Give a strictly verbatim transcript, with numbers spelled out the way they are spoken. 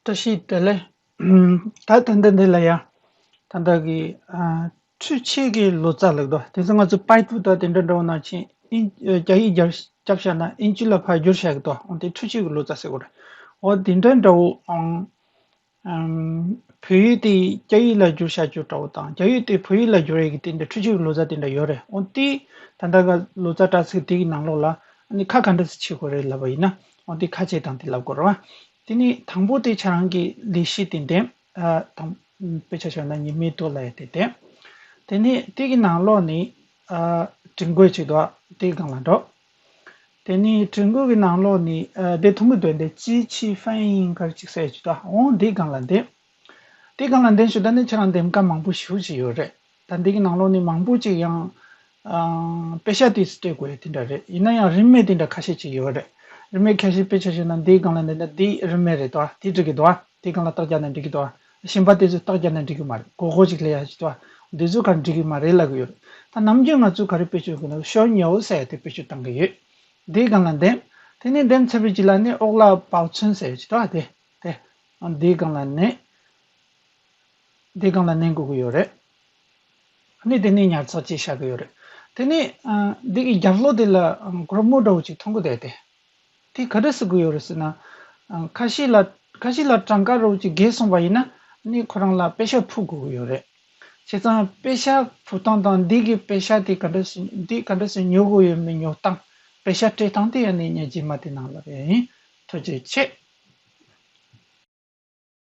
བཀྲ་ཤིས་བདེ་ལེགས། ད་ད་ལྟ་འདི་ལ་ཡ། ད་ལྟ་གི་ཨ། འཕྲུལ་ཆས་ཀྱི་ལོ་ཙཱ་ལབ་འདུག་དེ་ཚོ་ང་ཚོ་པའི་ཏུ་དང་དེ་འདྲ་འདྲ་བོ་ནང་ཆེན་ཨིན་རྒྱ་ཡིག་རྒྱབ་རྒྱབ་བཞག་ན་ཨིན་ཇི་ལ་ཕར་བསྒྱུར་བཞག་གི་འདུག་འོ་དེ་འཕྲུལ་ཆས་ཀྱི་ལོ་ཙཱ་ཟེར་གོ་རེད། འོ་དེ་འདྲ་འདྲ་བོ་ཨང་། ཨམ། བོད་ཡིག་དེ་རྒྱ་ཡིག་ལ་བསྒྱུར་བཞག་རྒྱུ་འདྲ་བོ་དང་རྒྱ་ཡིག་དེ་བོད་ཡིག་ལ་བསྒྱུར་ཡས་ཀྱི་དེ་འདྲ་འཕྲུལ་ཆས་ཀྱི་ལོ་ཙཱ་དེ་འདྲ་ཡོད་རེད། འོ་དེ་ད་ལྟ་ག་ལོ་ཙཱ་དྲ་ཚིགས་དེ་གི་ནང་ལོགས་ལ་ཨ་ནི་ཁ་ག་འདྲ་སེ་ཕྱེ་དགོས་རེད་ལབ་པ་ཡིན་ན། འོ་དེ་ཁ་ཕྱེ་སྟངས་དེ་ལབ་དགོས་རེད་བ། དེ་ནས་དང་པོ་དེ་ཁྱེད་རང་གི་ལས་གཞི་དེ་འདེམས། ཨ། དང་། དཔེ་ཆ་བཞག་ན་ཉི་མའི་ཐོག་ལ་ཡ་དེ་འདེམས། དེ་ནས་དེ་གི་ནང་ལོགས་ནས། ཨ། དྲི་འགོད་ཅིག་འདུག་དེའི་སྒང་ལ་འགྲོ། དེ་ནས་དྲི་འགོད་ཀྱི་ནང་ལོགས་ནས། ཨ། དེ་མཐོང་གི་འདུག་འདི་ཅི་ཆི་ཧྥན་ཡིན་གར་ཅིག་ཟེར་ཅིག་འདུག་འོང་དེའི་སྒང་ལ་འདེམས། དེའི་སྒང་ལ་འདེམས་ཞུ་ད་ནི་ཁྱེད་རང་འདེམས་ཀ་མང་པོ་ཞེ་པོ་ཅིག་ཡོད་རེད། ད་འདི་གི་ནང་ལོགས་ནས་མང་པོ་ཅིག་ཡང་། ཨང་། དཔེ་ཆ་དེ་སྤྲད་དགོས་ཡ་དེ་འདྲ་རེད། ཡིན་ན་ཡང་རིན་མེད་དེ་འདྲ་ཁ་ཤས་ཅིག་ཡོད་རེད། རིན་མེད་ཁ་ཤས་དཔེ་ཆ་བཞག་ན་འདིའི་སྒང་ལ་འདི་འདྲ་འདི་རིན་མེད་རེད་དོ། དེ་འགྲིག་གི་འདུག་ཨ། དེའི་སྒང་ལ་རྟགས་རྒྱག་ན་འགྲིག་གི་འདུག་ཨ། གཞན་པ་དེ་ཚོ་རྟགས་རྒྱག་ན་འགྲིག་གི་མ་རེད། མགོ་སྐོར་ཅིག་སླེབས་ཡ་ཅིག་འདུག་ཨ། འདི་ཚོ་ག་འགྲིག་གི་མ་རེད་ལབ་གི་ཡོད་རེད། ད་ནམ་རྒྱུན་ང་ཚོ་ག་རེ་དཔེ་སྤྱོད་དགོས་ན་ཤོ་ཉའོ་ཟེར་ཡ་དེ་དཔེ་སྤྱོད་བཏང་གི་ཡོད། འདིའི་སྒང་ལ་འདེམས། དེ་ནས་འདེམས་ཚར་བའི་རྗེས་ལ་ནི་ཨོག་ལ་པའོ་ཚུན་ཟེར་ཡ་ཅིག་འདུག་ཨ། དེ། དེ། འདིའི་སྒང་ལ་ནི། འདིའི་སྒང་ལ་མནན་དགོས་ཀྱི་ཡོད་རེད། ཨ་ནི་དེ་ནས་ཉར་ཚགས་བྱས་བཞག་གི་ཡོད་རེད། དེ་ནས་ཨ། འདི་གི་རྒྱབ་ལོགས་དེ་ལ་ཨ། སྒོར་མོ་འདྲ་བོ་ཅིག་མཐོང་གི་འདུག་སྟེ། དེ་ག་འདྲ་ཟེར་གྱི་ཡོད་རེད་ཟེར་ན། ཨ། ཁ་ཤས་ལ་ཁ་ཤས་ལ་གྲངས་ཀ་འདྲ་བོ་ཅིག་རྒས་སོང་བ་ཡིན་ན་ཨ་ནི་ཁོ་རང་ལ་པེ་ཤག་ཕུལ་དགོས་ཀྱི་ཡོད་རེད། བྱས་ཙང་པེ་ཤག་ཕུལ་སྟངས་དང་འདི་གི་པེ་ཤག་དེ་ག་འདྲ་ཟེར་འདི་ག་འདྲ་ཟེར་ཉོ་དགོས་ཡོད་མེད་ཉོ་སྟངས། པེ་ཤག་སྤྲད་སྟངས་དེ་ཡང་ནི་ངས་རྗེས་མ་དེ་ནང་ལ་རེད་ཡིན། ཐུགས་རྗེ་ཆེ།